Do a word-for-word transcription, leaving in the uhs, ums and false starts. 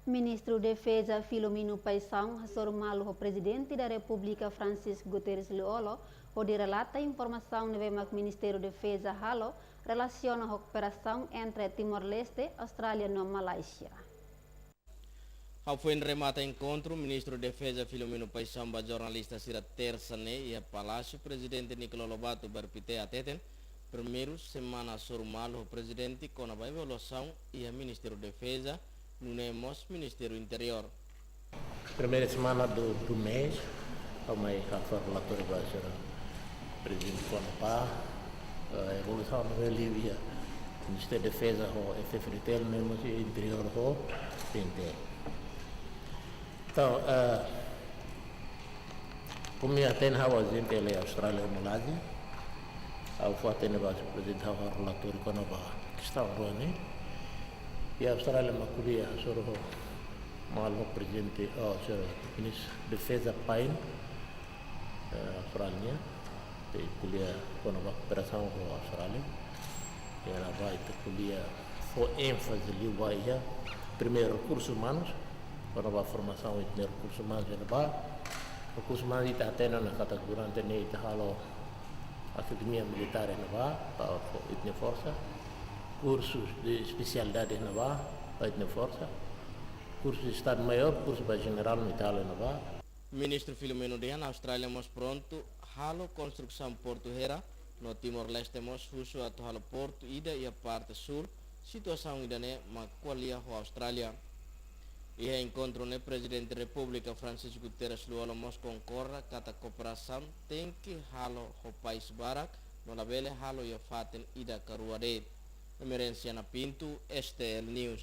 Ministru Defeza Filomeno Paixão hasoru malu ho Prezidente da Repúblika Francisco Guterres Lú-Olo, hodi relata informasaun ne'ebé mak Ministériu Defeza halo relasiona ho kooperasaun entre Timor-Leste, Austrália no Malázia. Hafoin remata enkontru, Ministru Defeza Filomeno Paixão ba jornalista sira tersa ne'e iha Palásiu Prezidente Nicolau Lobato, Bairru Pité, hateten, primeiru semana hasoru malu ho Prezidente kona-ba evolusaun iha Ministériu Defeza, nune'e mós Ministériu Interiór. Primeira semana do, do mês, ha'u mai hato'o relatóriu ba señór Prezidente kona-ba, eh, evolusaun ne'ebé liu iha Ministériu Defeza ho F F D T L, nune'e mós Interiór ho P N T L. Entaun, eh, komu ita hatene, ha'u prezente iha Austrália, Malázia. Ha'u fó hatene ba señór Prezidente ha'u-nia relatóriu kona-ba kestaun rua ne'e. Iha Austrália mak ko'alia hasoru ho malu ho Prezidente, oh, señór Ministru Defeza Paixão, eh, Austrália. Ita ko'alia kona-ba kooperasaun ho Austrália. Iha ne'ebá ita ko'alia fó énfaze liu ba iha primeiru rekursus umanus, kona-ba formasaun iha primeiru rekursus umanus iha ne'ebá. Rekursus umanus ita hatene ona katak durante ne'e ita halo akademia militár iha ne'ebá, ba ita-nia forsa. Kursus de espesialidade iha ne'ebá, ba ita-nia forsa. Kursu de Estadu Maiór, kursu ba jenerál, ita halo iha ne'ebá. Ministru Filomeno dehan Austrália mós prontu halo konstrusaun portu Hera, no Timor-Leste mós husu atu halo portu ida iha parte súl, situasaun ida-ne'e mak ko'alia ho Austrália. Iha enkontru ne'e Prezidente Repúblika Francisco Guterres Lú-Olo mós konkorda katak kooperasaun tenke halo ho país barak, no labele halo iha fatin ida ka rua de'it. Emerénsia na Pinto, S T L News.